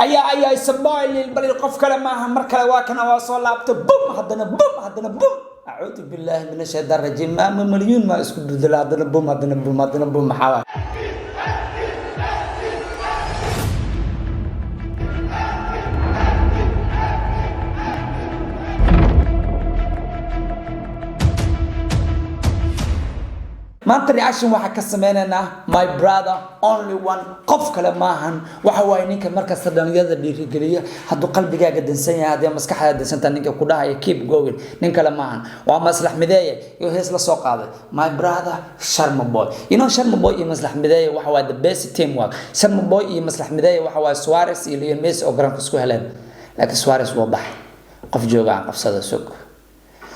Ayaa isboilil bal qof kale maaha. Mar kale waa kana, waa soo laabta, bum, haddana bum, haddana bum. Acuudu billaahi min ashaytaan rajiim. Ama malyuun maa isku bedela? Haddana bum, haddana bum, haddana bum. Maxaa waay? Maanta reaction waxaa ka sameynaynaa my brother, only one, qof kale maahan. Waxa waaye ninka markasta dhalinyarada dhiirigeliya. Hadduu qalbigaaga dansan yahay, haddii maskaxdaada dansantaa, ninka ku dhahaya "Keep going", nin kale maahan, waa Maslax Mideeye iyo hees la soo qaaday my brother Sharma Boy. You know, Sharma Boy iyo Maslax Mideeye waxa waaye the best teamwork. Sharma Boy iyo Maslax Mideeye waxa waaye Suarez iyo Lionel Messi oo garoonka isku heleen, laakiin Suarez waa baxay, qof jooga aan qabsada sug.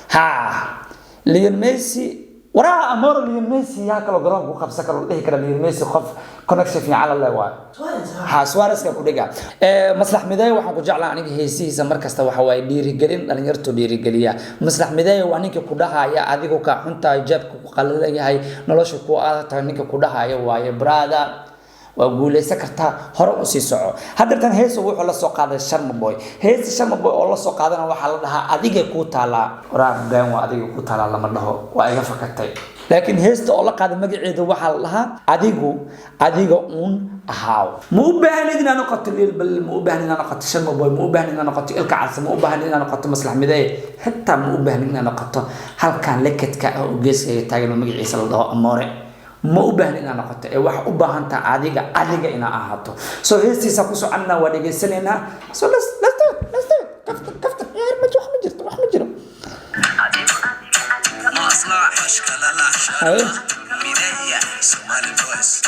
Ha, Lionel Messi waraa amoro. Lionel Messi yaa kaloo garoonka ku qabsan karo, dhihi kara Lionel Messi qof connection fiican la leh waayo. Ha, Suarezka ku dhiga. Maslax Mideeye waxaan ku jeclaa aniga heesihiisa markasta waxa waaye dhiirigelin, dhalinyartu dhiirigeliya. Maslax Mideeye waa ninka ku dhahaya adigu kaa xuntahay, jeebka ku qalalan yahay, nolosha ku adag tahay, ninka ku dhahaya waaye "Brother, waa guuleysan kartaa, hore usii soco." Haddeertan heesa wuxuu la soo qaaday Sharma Boy. Heesta Sharma Boy oo la soo qaadana waxaa la dhahaa "Adigay kuu taalaa". Waraaq been waa, "Adiga kuu taalaa" lama dhaho, waa iga fakatay. Laakiin heesta oo la qaaday magaceeda waxaa la dhahaa "Adigu Adiga Uun Ahaaw". Ma u baahnid inaad noqoto Lil Bal, ma u baahnid inaad noqoto Sharma Boy, ma u baahnid inaad noqoto Ilka Calse, ma u baahnid inaad noqoto Maslax Mideeye, xitaa ma u baahnid inaad noqoto halkan lekadka ah oo geeskaga taagan oo magaciisa la dhaho Amoore. Ma u baahni inaad noqoto ee waxa u baahan tahay adiga adiga inaad ahaato. So heestiisa ku soconaa, waa dhegaysanaynaa. So let's do it, let's do it. Kaftan, kaftan, ciyaar ma wax ma jirto, wax ma jiro. Haye. Somali boys.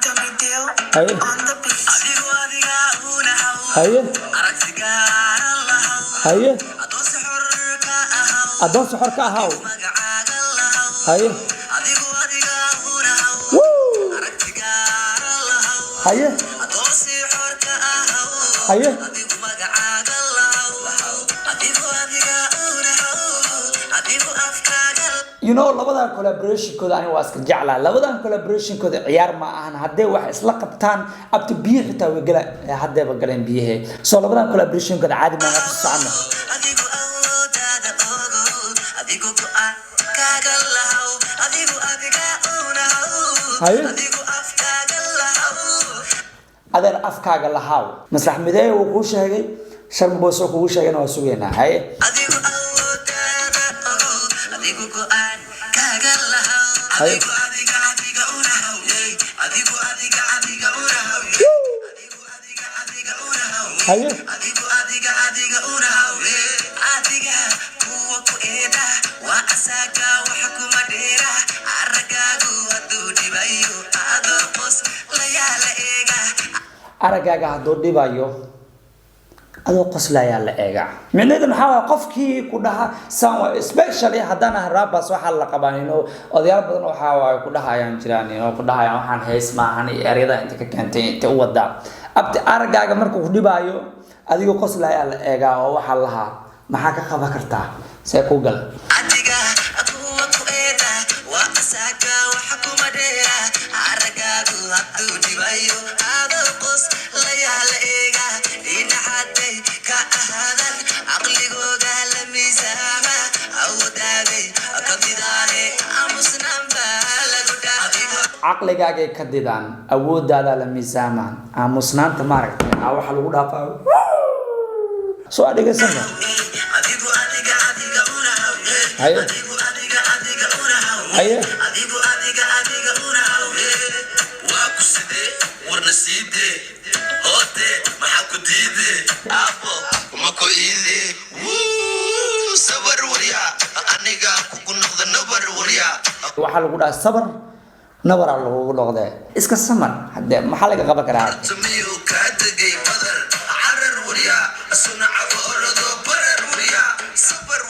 Dummy deal Haye. on the beat. Adigu adiga unahaw. Haye. Aragtigaana lahaw. Haye. Adoonsi xor ka ahaw. Addoonsi xor ka ahaw. Magacaaga lahaw. Haye. Adigu adiga unahaw. Woo! Aragtigaana lahaw. Haye. Adoonsi xor ka ahaw. Haye. Adigu magacaaga lahaw. Adigu adiga unahaw. Adigu afkaaga. You know, labadan collaborationkooda aniga waa iska jeclaa. Labadan collaborationkooda ciyaar ma ahan. Haddee wax isla qabtaan, abta biyo xitaa way gala, haddeeba galeen biyahe. So labadan collaborationkooda caadi maan ku socono. Adigu awoodaada ogow, adigu go'aankaaga lahaw, adigu adiga unahaw. Haye. Adigu afkaaga lahaw. Adeer, afkaaga lahaaw. Maslax Mideeye wuu kuu sheegay, Sharma Boy soo kugu sheegayna waa sugaynaa. Haye. Adigu awoodaada ogow, adigu go'aankaaga lahaw. Haye. Adigu adiga adiga unahaw, yey. Adigu adiga adiga unahaw, yey. Adigu adiga adiga unahaw. Haye. Adigu adiga adiga unahaw, yey. Adiga kuwa ku eeda waa asaga, wax kuma dheera. Aragaagu hadduu dhibayo, adoo qos layaala eega. Araggaaga hadduu dhibayo, adoo qoslayaa la eega. Micnaheedu maxaa waaya? Qofkii ku dhaha saan waa, especially haddaan ah rappers, waxaa la qabaan ino odayaal badan waxaa waaye ku dhahayaan jiraan ino ku dhahayaan waxaan hees maahan iyo eryada inta ka keentay, inta u wadaa. Abti, araggaaga markuu ku dhibaayo, adigoo qoslayaa la eegaa oo waxaa lahaa maxaa ka qaban kartaa? See ku gal. Adiga kuwa ku eeda waa asaga, wax kuma dheera. Aragaagu hadduu dhibayo, adoo qos layaala eega. Dhinacaday ka ahaadan, caqligooga la miisaama, awoodaaday ka didaane, aamusnaanba lagu dhaa. Adigu Caqligaagay ka didaan, awoodaadaa la miisaamaa, aamusnaanta maaragtay aa waxaa lagu dhaafaa. Soo adhigaysana. Adigu adiga adiga unahaw. Haye. Adigu adiga adiga unahaw. Haye. Adigu adiga adiga unahaw. Waa ku sidee warna siidee hoote, maxaa ku diidee aabo kuma ku iidee? Wuu, sabar warya, aniga kugu noqda nabar warya. Waxaa lagu dhahaa sabar, nabaraa lagugu noqdee, iska samar. Hadee maxaa laga qaban karaa? Tumiyu kaa degay badar carar warya, sunacaba orado barar warya, sabar.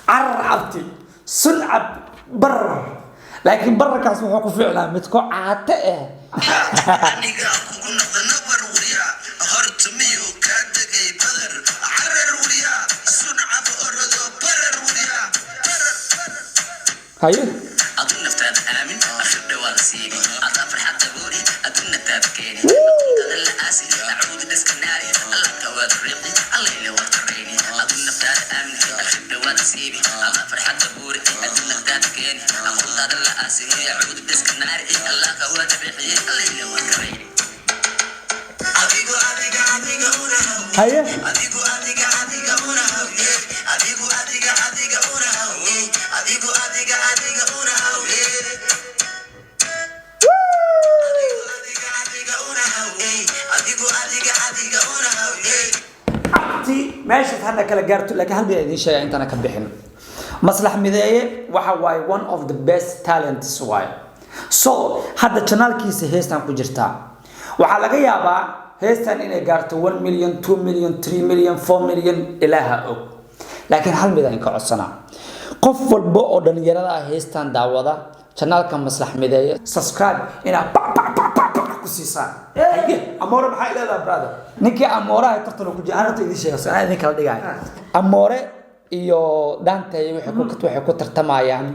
Carar abti, suncab barar, laakiin bararkaas wuxuu ku fiicnaa midko caate ah. Aniga kugu noqda nabar warya, horta miyuu kaa degay badar carar warya, suncaba orado barar warya, barar. Haye. Adu naftaada aamin, akhir dhawaad siibi, adaa farxad dabooli, adu naftaada keeni. Waa nasiibi Allah farxadda buuri adduunadaada keeni aqoontaada la aasihey cuudu deska naari Allah qawaada bixiyey Allayla waa karayni. Adigu adiga adiga una. Haye. Adigu adiga adiga una. Adigu adiga adiga una. Adigu adiga adiga una. Adigu adiga adiga una. Adigu adiga adiga una. Ti meeshaas hadda kala gaarto, laakiin hal baa idiin sheega intaana ka bixin. Maslax Mideeye waxa waaye one of the best talents waaye. So hadda channelkiisa heestan ku jirtaa, waxaa laga yaabaa heestan inay gaarto 1 million, 2 million, 3 million, 4 million, ilaaha og. Laakiin hal mid aan ka codsanaa: qof walba oo dhalinyarada ah heestan daawada, channelka Maslax Mideeye subscribe inaad pa pa pa pa pa ku siisaan. Haye, Amoore, maxay leedahay, brother? Ninkii Amooraha tartan ku jira, aan idin sheego, aan idin kala dhigaayo. Amoore iyo Dhaantay waxay ku tartamayaan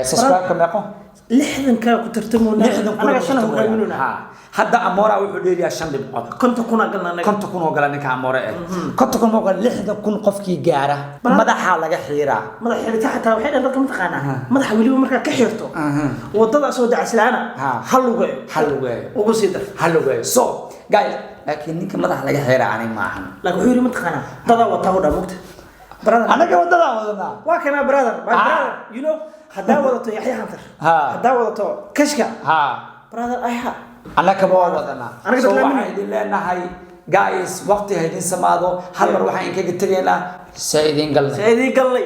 subscribe-ka meeqo? 60 kaa ku tartamoonaa. 60 kun. Anaga shan hogaaminona. Ha. Hadda Amoora wuxuu dheeriyaa shan dhibcood. 50,000 galna anaga. 50,000 oo gala ninka Amoore 50,000 oo gala, 60,000 qofkii gaara madaxa laga xiiraa. Madax xirita xataa waxay dhan dadka mataqaanaa madaxa weliba markaa ka xirto wadadaas oo dacaslaana hal lugeeyo. Hal lugeeyo. Ugu sii dar. Hal lugeeyo. So guys, laakiin ninka madaxa laga xiiraa aniga ma ahan. Laakiin wuxuu yidhi mataqaanaa dadaa wataa u dhaa mugta brother. Anaga wadadaa wadanaa. Waa kanaa brother, my brother, you know, haddaa wadato Yaxya Hunter, haddaa wadato Kashka, brother ayha. Annagaba waa wadanaa. Anaga So dad laamin. Waxaan idin leenahay, guys, waqti ha idin samaado. Hal mar waxaan inkaga tegaynaa see idin galnay. See idiin galnay.